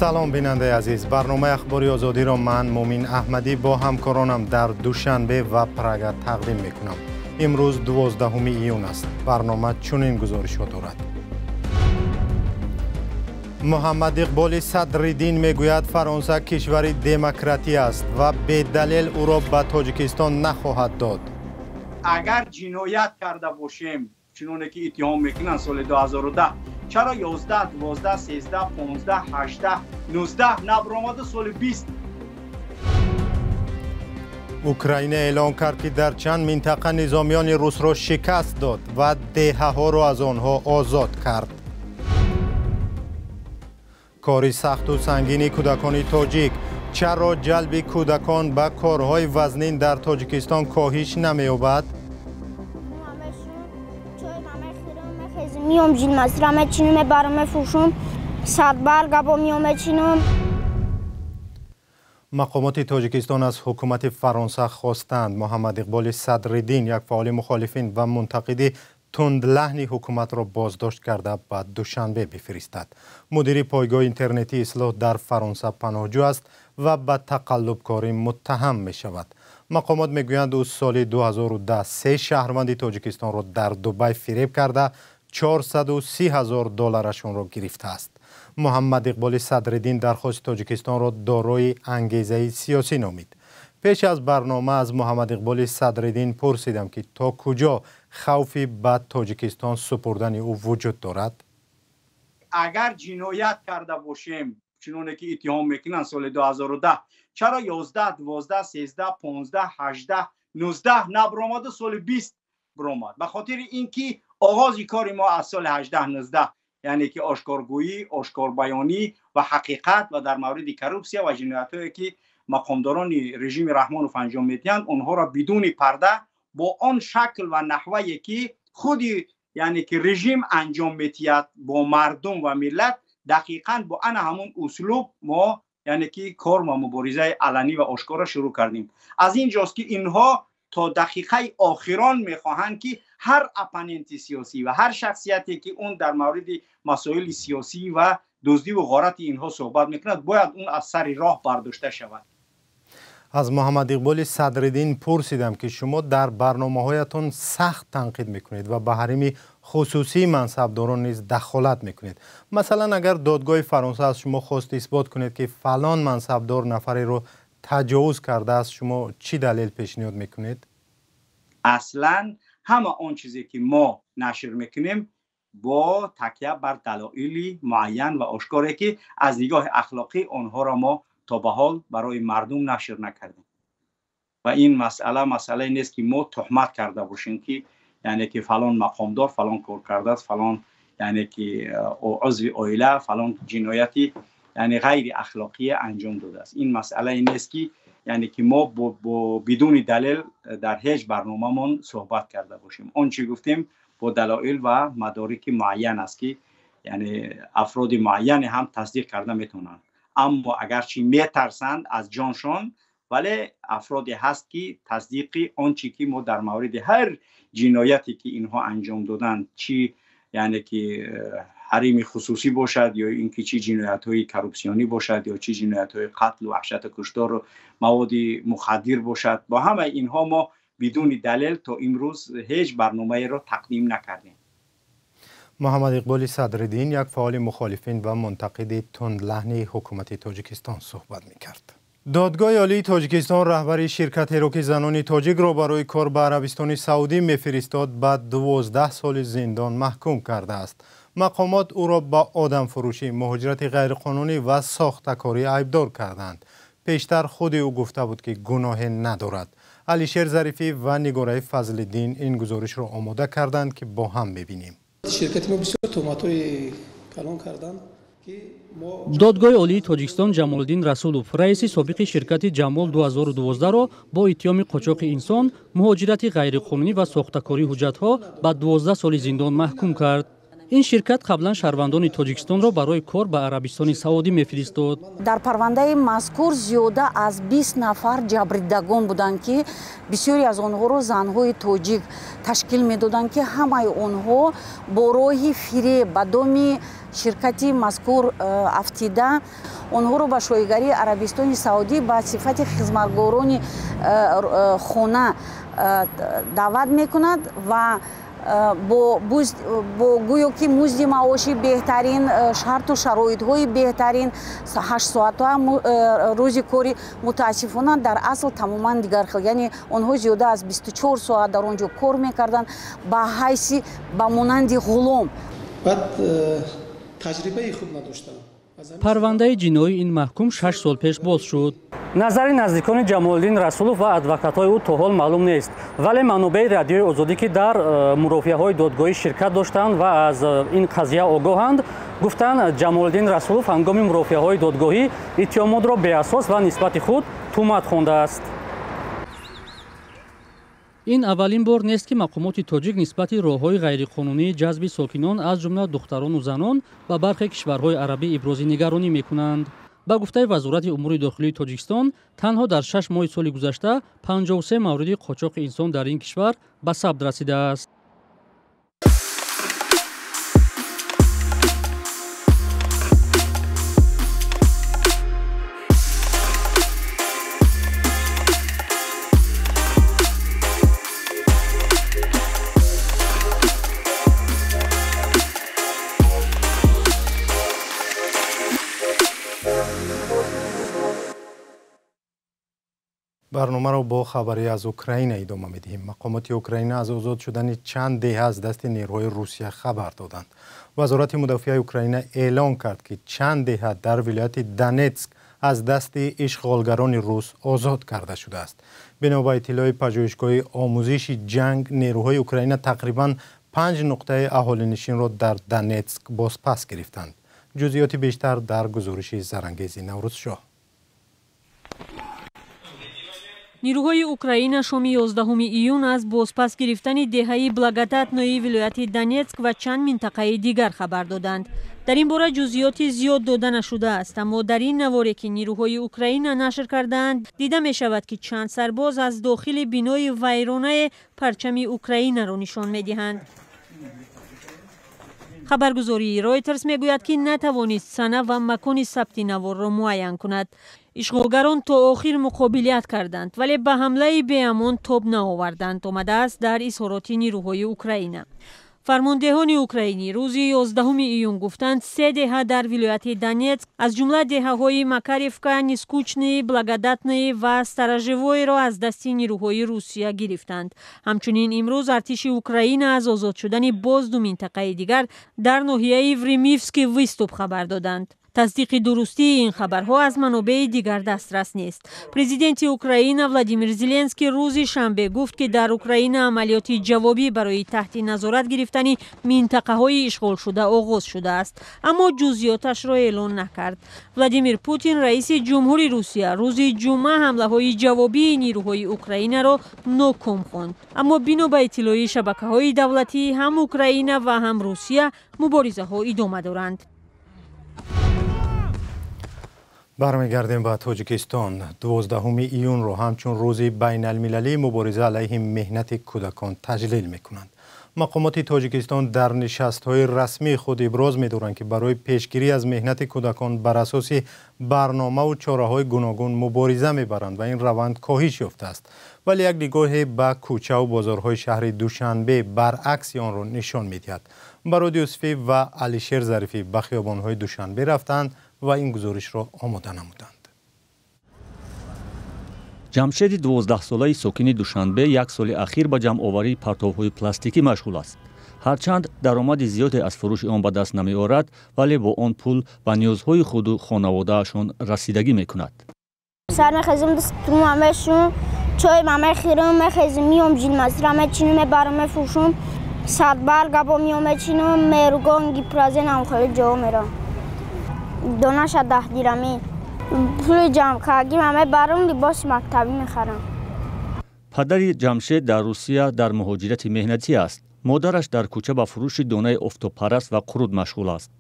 Салом, бинандаи азиз. Барномаи Ахбори Озодиро ман, Мумин Аҳмадӣ, бо ҳамкоронам дар Душанбе ва Прага тақдим мекунам. Имрӯз 12 июн аст. Барнома чунин гузоришҳо дорад. Муҳаммад Иқболи Садриддин мегӯяд, Фаронса кишвари демократӣ аст ва бедалел ӯро ба Тоҷикистон нахоҳад дод. Агар ҷиноят карда бошем, чуноне ки иттиҳом мекунанд, соли 2010 чаро 11, 12, 13, 15, 18, 19 набаромаду соли 20? Украина эълон кард, ки дар чанд минтақа низомиёни русро шикаст дод ва деҳаҳоро аз онҳо озод кард. Кори сахту сангини кӯдакони тоҷик: чаро ҷалби кӯдакон ба корҳои вазнин дар Тоҷикистон коҳиш намеёбад? Миём, жилмасира мечинум, мебарам, мефурӯшум, садбарга бо миём мечинум. Мақомоти Тоҷикистон аз ҳукумати Фаронса хостанд, Муҳаммад Иқболи Садриддин, як фаъоли мухолифин ва мунтақиди тундлаҳни ҳукуматро боздошт карда, ба Душанбе бифиристад. Мудири пойгоҳи интернетии Ислоҳ дар Фаронса паноҳҷӯ аст ва ба тақаллубкорӣ муттаҳам мешавад. Мақомот мегӯянд, ӯ соли 2010 се шаҳрванди Тоҷикистонро дар Дубай фиреб карда, 430 ҳазор долларашонро гирифтааст. Муҳаммад Иқболи Садриддин дархости Тоҷикистонро дорои ангезаи сиёсӣ номид. Пеш аз барнома аз Муҳаммад Иқболи Садриддин пурсидам, ки то куҷо хавфи ба Тоҷикистон супурдани ӯ вуҷуд дорад. Агар ҷиноят карда бошем, чуноне ки иттиҳом мекунанд, соли 2010 чаро 11, 12, 13, 15, 18, 19 набаромаду соли 20 баромад? Ба хотири ин ки оғози кори мо аз соли 18, 19, яъне ки ошкоргӯӣ, ошкорбаёнӣ ва ҳақиқат ва дар мавриди коррупсия ва ҷиноятҳое, ки мақомдорони режими Раҳмонов анҷом медиҳанд, онҳоро бидуни парда, бо он шакл ва наҳвае, ки худи, яъне ки режим анҷом медиҳад бо мардум ва миллат, дақиқан бо ана ҳамон услуб мо, яъне ки кор ва муборизаи аланӣ ва ошкорро шурӯъ кардем. Аз ин ҷост, ки инҳо то дақиқаи охирон мехоҳанд, ки ҳар оппоненти сиёсӣ ва ҳар шахсияте, ки он дар мавриди масоили сиёсӣ ва дуздиву ғорати инҳо суҳбат мекунад, бояд он аз сари роҳ бардошта шавад. Аз Муҳаммад Иқболи Садриддин пурсидам, ки шумо дар барномаҳоятон сахт танқид мекунед ва ба ҳарими хусусии мансабдорон низ дахолат мекунед. Масалан, агар додгоҳи Фаронса аз шумо хост исбот кунед, ки фалон мансабдор нафареро таҷовуз кардааст, шумо чӣ далел пешниҳод мекунед? Аслан ҳама он чизе, ки мо нашр мекунем, бо такя бар далоили муайян ва ошкоре, ки аз нигоҳи ахлоқӣ онҳоро мо то ба ҳол барои мардум нашр накардем. Ва ин масъала масъалае нест, ки мо туҳмат карда бошем, ки яъне ки фалон мақомдор фалон кор кардааст, фалон, яъне ки узви оила фалон ҷинояти, яъне ғайри ахлоқие анҷом додааст. Ин масъалае нест, ки яъне ки мо бо бидуни далел дар ҳеҷ барномамон суҳбат карда бошем. Он чӣ гуфтем, бо далоил ва мадорики муайян аст, ки яъне афроди муайяне ҳам тасдиқ карда метавонанд. Аммо агарчи метарсанд аз ҷоншон, вале афроде ҳаст, ки тасдиқи он чӣ ки мо дар мавриди ҳар ҷинояте, ки инҳо анҷом доданд, чӣ, яъне ки ҳарими хусусӣ бошад ё ин ки чӣ ҷиноятҳои коррупсионӣ бошад ё чӣ ҷиноятҳои қатлу ваҳшату куштору маводи мухаддир бошад, бо ҳамаи инҳо мо бидуни далел то имрӯз ҳеҷ барномаеро тақдим накардем. Муҳаммад Иқболи Садриддин, як фаъоли мухолифин ва мунтақиди тундлаҳни ҳукумати Тоҷикистон, суҳбат мекард. Додгоҳи Олии Тоҷикистон раҳбари ширкатеро, ки занони тоҷикро барои кор ба Арабистони Саудӣ мефиристод, ба 12 соли зиндон маҳкум кардааст. Мақомот ӯро ба одамфурӯшӣ, муҳоҷирати ғайриқонунӣ ва сохтакорӣ айбдор карданд. Пештар худи ӯ гуфта буд, ки гуноҳе надорад. Алишер Зарифӣ ва Нигораи Фазлиддин ин гузоришро омода карданд, ки бо ҳам мебинем. Ширкати мо бисёр туҳматҳои калон карданд. Додгоҳи Олии Тоҷикистон Ҷамолиддин Расулов, раиси собиқи ширкати Ҷамол 2012-ро бо иттиҳоми қочоқи инсон, муҳоҷирати ғайриқонунӣ ва сохтакории ҳуҷҷатҳо ба 12 соли зиндон маҳкум кард. Ин ширкат қаблан шаҳрвандони Тоҷикистонро барои кор ба Арабистони Саудӣ мефиристод. Дар парвандаи мазкур зиёда аз 20 нафар ҷабрдидагон буданд, ки бисёре аз онҳоро занҳои тоҷик ташкил медоданд, ки ҳамаи онҳо бо роҳи фиреб ба доми ширкати мазкур афтида, онҳоро ба шоҳигарии Арабистони Саудӣ ба сифати хизматгорони хона даъват мекунад ва бо гӯё ки музди маоши беҳтарин, шарту шароитҳои беҳтарин, 8 соата рӯзи кори, мутаассифона дар асл тамоман дигар хел. Яъне онҳо зиёда аз 24 соат дар он ҷо кор мекарданд ба ҳайси ба монанди ғулом. Баъд таҷрибаи хуб надоштам. Парвандаи ҷиноии ин маҳкум 6 сол пеш боз шуд. Назари наздикони Ҷамолиддин Расулов ва адвокатҳои ӯ то ҳол маълум нест, вале манобеи Радиои Озодӣ, ки дар мурофиаҳои додгоҳӣ ширкат доштанд ва аз ин қазия огоҳанд, гуфтанд Ҷамолиддин Расулов ҳангоми мурофиаҳои додгоҳӣ иттиҳомотро беасос ва нисбати худ туҳмат хондааст. Ин аввалин бор нест, ки мақомоти тоҷик нисбати роҳҳои ғайриқонунии ҷазби сокинон, аз ҷумла духтарону занон, ба бархе кишварҳои арабӣ ибрози нигаронӣ мекунанд. Ба гуфтаи Вазорати умури дохилии Тоҷикистон, танҳо дар 6 моҳи соли гузашта 53 мавриди қочоқи инсон дар ин кишвар ба сабт расидааст. Барномаро бо хабаре аз Украина идома медиҳем. Мақомоти Украина аз озод шудани чанд деҳа аз дасти нерӯҳои Русия хабар доданд. Вазорати мудофиаи Украина эълон кард, ки чанд деҳа дар вилояти Донетск аз дасти ишғолгарони рус озод карда шудааст. Бино ба иттилои пажӯҳишгоҳи омӯзиши ҷанг, нерӯҳои Украина тақрибан 5 нуқтаи аҳолинишинро дар Донетск бозпас гирифтанд. Ҷузъиёти бештар дар гузориши Зарангези Наврӯзшоҳ. Нирӯҳои Украина шоми 11 июн аз бозпас гирифтани деҳаи Благодатнои вилояти Донетск ва чанд минтақаи дигар хабар доданд. Дар ин бора ҷузъиёти зиёд дода нашудааст, аммо дар ин наворе, ки нирӯҳои Украина нашр кардаанд, дида мешавад, ки чанд сарбоз аз дохили бинои вайронае парчами Украинаро нишон медиҳанд. Хабаргузории Ройтерс мегӯяд, ки натавонист сана ва макони сабти наворро муайян кунад. Ишғолгарон то охир муқобилият карданд, вале ба ҳамлаи беамон тоб наоварданд, омадааст дар изҳороти нирӯҳои Украина. Фармондеҳони украинӣ рӯзи 11 июн гуфтанд, се деҳа дар вилояти Донетск, аз ҷумла деҳаҳои Макаревка, Нескучный, Благодатный ва Сторожевойро аз дасти нирӯҳои Русия гирифтанд. Ҳамчунин имрӯз артиши Украина аз озод шудани боз ду минтақаи дигар дар ноҳияи Времивский выступ хабар доданд. Тасдиқи дурустии ин хабарҳо аз манобеи дигар дастрас нест. Президенти Украина Владимир Зеленский рӯзи шанбе гуфт, ки дар Украина амалиёти ҷавобӣ барои таҳти назорат гирифтани минтақаҳои ишғолшуда оғоз шудааст, аммо ҷузъиёташро эълон накард. Владимир Путин, раиси ҷумҳури Русия, рӯзи ҷумъа ҳамлаҳои ҷавобии нирӯҳои Украинаро ноком хонд. Аммо бино ба иттилои шабакаҳои давлатӣ, ҳам Украина ва ҳам Русия муборизаҳо идома доранд. Бармегардем ба Тоҷикистон. 12 июнро ҳамчун рӯзи байналмилалии мубориза алайҳи меҳнати кӯдакон таҷлил мекунанд. Мақомоти Тоҷикистон дар нишастҳои расмии худ иброз медоранд, ки барои пешгирӣ аз меҳнати кӯдакон бар асоси барномаву чораҳои гуногун мубориза мебаранд ва ин раванд коҳиш ёфтааст. Вале як нигоҳе ба кӯчаву бозорҳои шаҳри Душанбе баръакси онро нишон медиҳад. Бароди Юсуфӣ ва Алишер Зарифӣ ба хиёбонҳои Душанбе рафтанд ва ин гузоришро омода намуданд. Ҷамшеди 12-солаи сокини Душанбе як соли ахир ба ҷамъоварии партовҳои пластикӣ машғул аст. Ҳарчанд даромади зиёде аз фурӯши он ба даст намеорад, вале бо он пул ба ниёзҳои худу хонаводаашон расидагӣ мекунад. Сар мехезам, дастума мешум, чой мехӯрам, мехезам, миём жилмасира мечинам, мебарам, мефурӯшам, садбарг бо миём мечинам, меҳругон, гипразенам хеле ҷо мерам. Донаша 10 дирами. Пули ҷамъ кардагӣ мебарам, либоси мактабӣ мехарам. Падари Ҷамшед дар Русия дар муҳоҷирати меҳнатӣ аст. Модараш дар кӯча ба фурӯши донаи офтобпараст ва қурут машғул аст.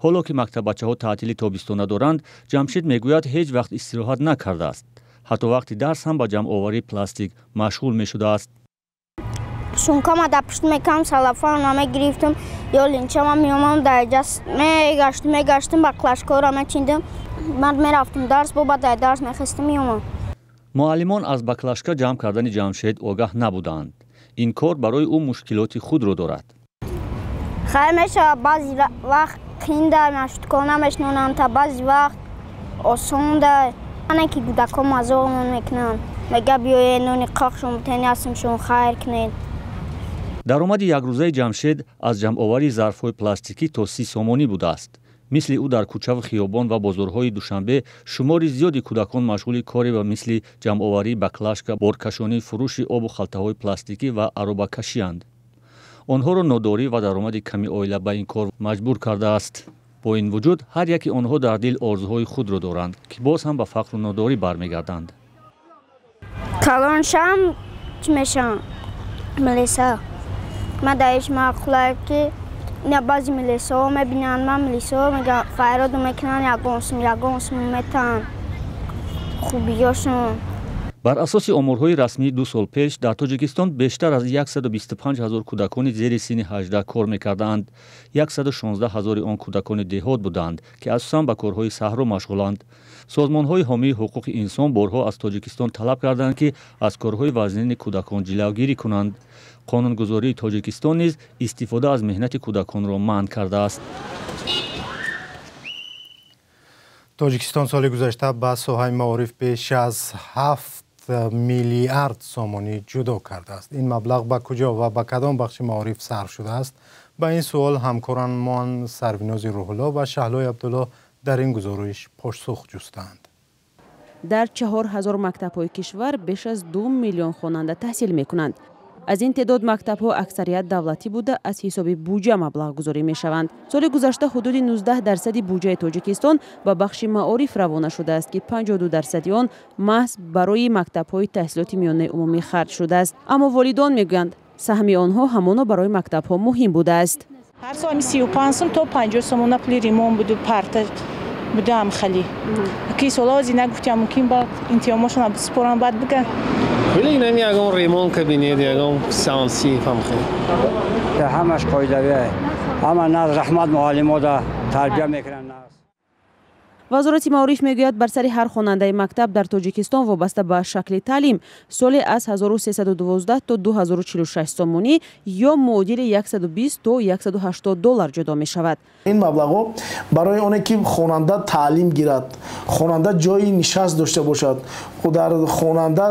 Ҳоло ки мактаббачаҳо таътили тобистона доранд, Ҷамшид мегӯяд, ҳеҷ вақт истироҳат накардааст. Ҳатто вақти дарс ҳам ба ҷамъоварии пластик машғул мешудааст. Сумкама дар пушт мекардам, салафанро мегирифтам ё линчама меомадам, дар ҷа мегаштам, мегаштам, баклажкаҳоро мечиндам. Ман мерафтам дарс, бо баъд дар дарс мехестам, меомадам. Муаллимон аз баклажка ҷамъ кардани Ҷамшед огаҳ набуданд. Ин кор барои ӯ мушкилоти худро дорад. Хайр мешавад, баъзе вақт қинда, машткона намешнонанд, та баъзе вақт осонда. Ане ки кӯдакҳо мазоқмон мекунанд, мега биёед нони қоқшон бутен, астмшон хайр кунед. Даромади якрӯзаи Ҷамшед аз ҷамъоварии зарфҳои пластикӣ то 30 сомонӣ будааст. Мисли ӯ дар кӯчаву хиёбон ва бозорҳои Душанбе шумори зиёди кӯдакон машғули коре ба мисли ҷамъоварии баклажка, боркашонӣ, фурӯши обу халтаҳои пластикӣ ва аробакашианд. Онҳоро нодорӣ ва даромади ками оила ба ин кор маҷбур кардааст. Бо ин вуҷуд ҳар яке онҳо дар дил орзуҳои худро доранд, ки боз ҳам ба фақру нодорӣ бармегарданд. Калон шам чӣ мешавам? Милиса. Ман дар иш маъқулае ки ина баъзе милисаҳо мебинанд, ман милисаҳо мегӯянд, файроду мекунанд, ягон сум, ягон сум метаҳанд. Хубиёшон. Бар асоси оморҳои расмии 2 сол пеш дар Тоҷикистон бештар аз 125 ҳазор кӯдакони зери синни 18 кор мекарданд. 116 ҳазори он кӯдакони деҳот буданд, ки асосан ба корҳои саҳро машғуланд. Созмонҳои ҳомии ҳуқуқи инсон борҳо аз Тоҷикистон талаб карданд, ки аз корҳои вазнини кӯдакон ҷилавгирӣ кунанд. Қонунгузории Тоҷикистон низ истифода аз меҳнати кӯдаконро манъ кардааст. Тоҷикистон соли гузашта ба соҳаи маориф беш аз 7 миллиард сомонӣ ҷудо кардааст. Ин маблағ ба куҷо ва ба кадом бахши маориф сарф шудааст? Ба ин суол ҳамкоранмон Сарвинози Рӯҳулло ва Шаҳлои Абдулло дар ин гузориш посух ҷустанд. Дар 4000 мактабҳои кишвар беш аз 2 миллион хонанда таҳсил мекунанд. Аз ин теъдод мактабҳо аксарият давлатӣ буда, аз ҳисоби буҷа маблағгузорӣ мешаванд. Соли гузашта ҳудуди 19% буҷаи Тоҷикистон ба бахши маориф равона шудааст, ки 52% он маҳз барои мактабҳои таҳсилоти миёнаи умумӣ харҷ шудааст. Аммо волидон мегӯянд, саҳми онҳо ҳамоно барои мактабҳо муҳим будааст. Ҳар сол 35 сум то 50 сомона пули ремон буду парта будаам хали. Ки солҳо зина гуфтям, мумкин ба имтиҳонҳошон спорам баъд биган. Вели инами ягон ремон кабинет, ягон сеанси фамхе. Ҳамаш қоидавӣ. Ҳама наз раҳмат муаллимода тарбия мекунанд. Вазорати маориф мегӯяд, бар сари ҳар хонандаи мактаб дар Тоҷикистон вобаста ба шакли таълим соли аз 1312 то 2046 сомонӣ ё муодили 120 то 180 доллар ҷудо мешавад. Ин маблағҳо барои оне ки хонанда таълим гирад, хонанда ҷои нишаст дошта бошад, дар хонанда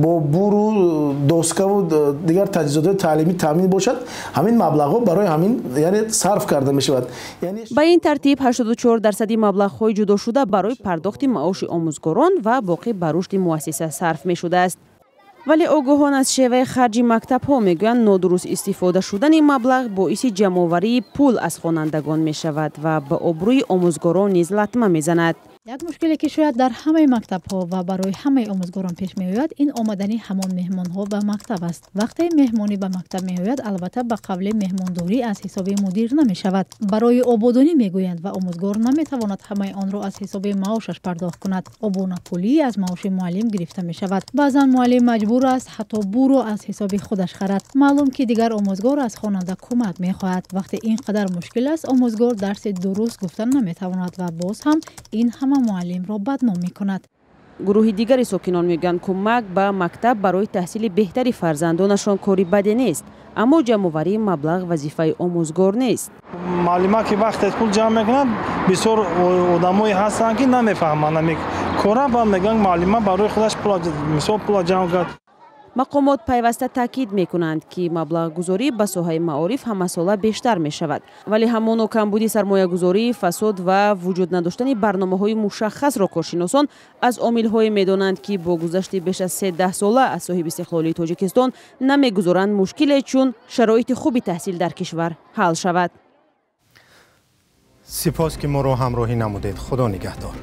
бо буру доскаву дигар таҷҳизотҳои таълимӣ таъмин бошад, ҳамин маблағҳо барои ҳамин яъне сарф карда мешавад. Ба ин тартиб 84% маблағҳои ҷудо шуда барои пардохти маоши омӯзгорон ва боқӣ ба рушди муассиса сарф мешудааст. Вале огоҳон аз шеваи харҷи мактабҳо мегӯянд, нодуруст истифода шудани маблағ боиси ҷамъоварии пул аз хонандагон мешавад ва ба обрӯи омӯзгорон низ латма мезанад. Як мушкиле ки шояд дар ҳамаи мактабҳо ва барои ҳамаи омӯзгорон пеш меояд, ин омадани ҳамон меҳмонҳо ба мактаб аст. Вақте меҳмонӣ ба мактаб меояд, албатта ба қавли меҳмондорӣ аз ҳисоби мудир намешавад. Барои ободонӣ мегӯянд ва омӯзгор наметавонад ҳамаи онро аз ҳисоби маошаш пардохт кунад. Обунапулӣ аз маоши муаллим гирифта мешавад. Баъзан муаллим маҷбур аст ҳатто буро аз ҳисоби худаш харад. Маълум ки дигар омӯзгор аз хонанда кӯмак мехоҳад. Вақте ин қадар мушкил аст, омӯзгор дарси дуруст гуфта наметавонад ва боз ҳам ин ҳама муаллимро бадном мекунад. Гурӯҳи дигари сокинон мегӯянд, кӯмак ба мактаб барои таҳсили беҳтари фарзандонашон кори баде нест, аммо ҷамъоварии маблағ вазифаи омӯзгор нест. Муаллима ки вақте пул ҷамъ мекунад, бисёр одамое ҳастанд, ки намефаҳманд ҳамин кора, баъд мегӯянд муаллима барои худаш мисол пула ҷамъ кард. Мақомот пайваста таъкид мекунанд, ки маблағгузорӣ ба соҳаи маориф ҳамасола бештар мешавад, вале ҳамоно камбуди сармоягузорӣ, фасод ва вуҷуд надоштани барномаҳои мушаххасро коршиносон аз омилҳое медонанд, ки бо гузашти беш аз 13 сола аз соҳиби истиқлолии Тоҷикистон намегузоранд мушкиле, чун шароити хуби таҳсил дар кишвар ҳал шавад. Сипос, ки моро ҳамроҳӣ намудед. Худо нигаҳдор.